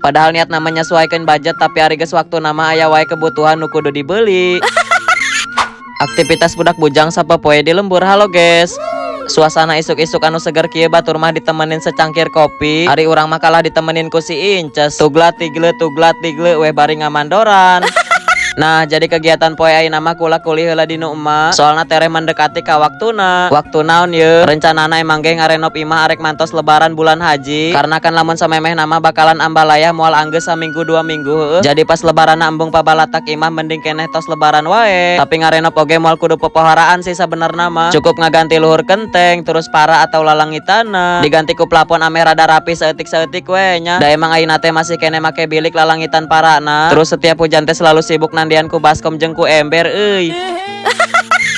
Padahal niatna mah nyesuaikan budget, tapi ari geus waktuna mah aya wae kebutuhan nu kudu dibeli. Aktivitas budak bujang sapopoe di lembur. Halo, guys. Suasana isuk-isuk anu seger kieu, batur mah ditemenin secangkir kopi. Ari urang mah kalah ditemenin ku si Inces. Tuglat tigle tuglat tigle weh bari ngamandoran. Nah, jadi kegiatan poe ayeuna mah kula kulih heula di nu emak. Soalna tereh mendekati ka waktuna. Waktu naon ye? Rencanana emang ge ngarenov imah arek mantos Lebaran bulan haji. Karena kan lamun samemehna mah bakalan ambalaya, moal anggeus saminggu 2 minggu heueuh. Jadi pas Lebaran embung pabalatak imah, mending keneh tos Lebaran wae. Tapi ngarenov oge moal kudu popoharaan sih sabenerna mah. Cukup ngaganti luhur kenteng, terus para atau lalangitana. Diganti ku plafon ameh rada rapi saeutik-saeutik we nya. Da emang ayeuna teh masih keneh make bilik lalangitan parana. Terus setiap hujan teh selalu sibuk nandian ku baskom jeung ku ember euy.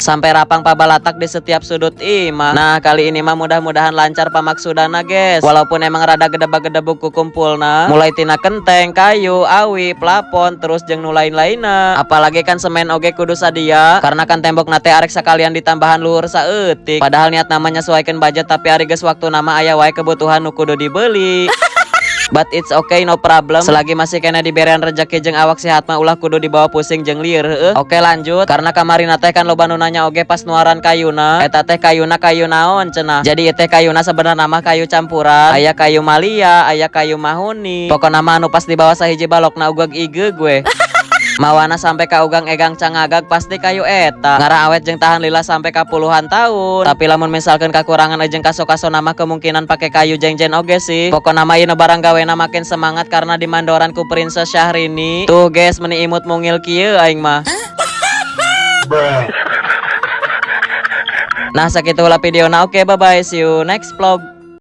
Sampai rapang pabalatak di setiap sudut imah. Nah, kali ini mah mudah-mudahan lancar pamaksudana, guys. Walaupun emang rada gedebak-gedebuk ku kumpulna, mulai tina kenteng, kayu, awi, plafon, terus jeung nu lain-lainna. Apalagi kan semen oge kudu sadia, karena kan tembokna teh arek sakalian ditambahan luhur saeutik. Padahal niatna mah nyesuaikan budget, tapi ari geus waktuna mah aya wae kebutuhan nu kudu dibeli. But it's okay, no problem. Selagi masih keneh diberian rezeki jeung awak sehat mah ulah kudu dibawa pusing jeung lieur heueuh. Oke, lanjut, karena kamarina teh kan loba nu nanya oge pas nuaran kayuna. Eta teh kayuna kayu naon cenah. Jadi teh kayuna sebenarnya mah kayu campuran. Aya kayu malia, aya kayu mahuni. Pokona mah anu pas dibawa sahiji balokna ugag igeug we. Mawana sampai ka ugang egang cangagag pasti kayu eta. Ngarah awet jeung tahan lila sampai ka puluhan tahun. Tapi lamun misalkan kekurangan jeung kaso-kaso nama, kemungkinan pakai kayu jengjen oge sih. Pokona mah ieu barang gawena makin semangat karena dimandoran ku Princess Syahrini. Tuh, guys, meni imut mungil kieu aing mah. Bruh. Nah, sakitu lah videona. Oke, bye bye, see you next vlog.